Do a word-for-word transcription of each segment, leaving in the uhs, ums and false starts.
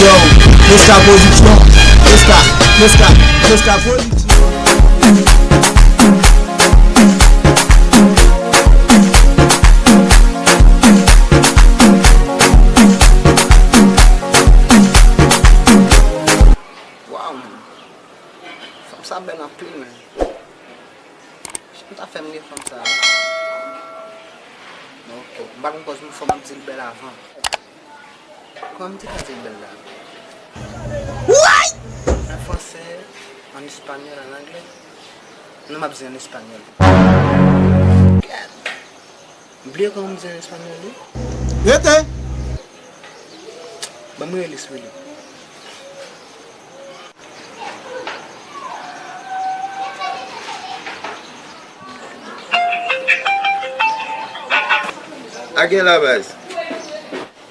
Yo, Meska Production, Meska, Meska, Meska Production. Waw, man. Fanm sa bèl anpil, man. Jan m ta fè m gen fanm sa? Ok, m pa konn kòz m fò m ap di l bèl avan. Kòman m te ka di l bèl la? An fransè, an espanyòl, an anglè? Non, m ap di an espanyòl. Gad! M bliye kòman m di an espanyòl, wi. Rete! Ban m rele Sweli. A gen la, baz.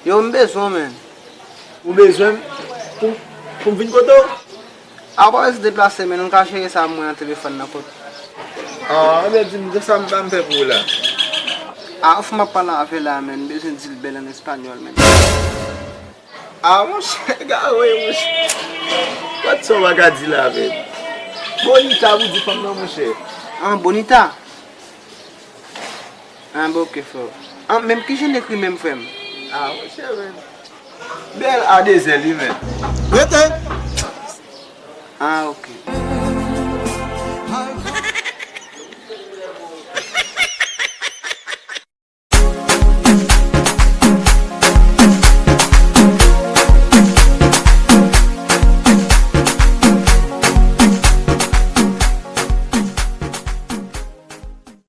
Yo, m bezwen w, men. Ou bezwen m pou, pou m vin kote w? A, w pa bezwen deplase, men nou ka jere sa mwen nan telefòn nan kot. Ah, ebyen, di m, sa m pa m fè pou ou la? Ah, fò m ap pale avè l la, men, m bezwen di l bèl an espanyòl, men. Ah, monchè, gade, monchè. Gad sa w pa ka di la, men. Bonita pou di fanm nan, monchè. Ah, Bonita? Ah, bon, ok, frè. Ah, menm ki jan l ekri menm, frè m? Ah, monchè, men. Bèl a de zèl, wi, men. Rete! Ah, ok.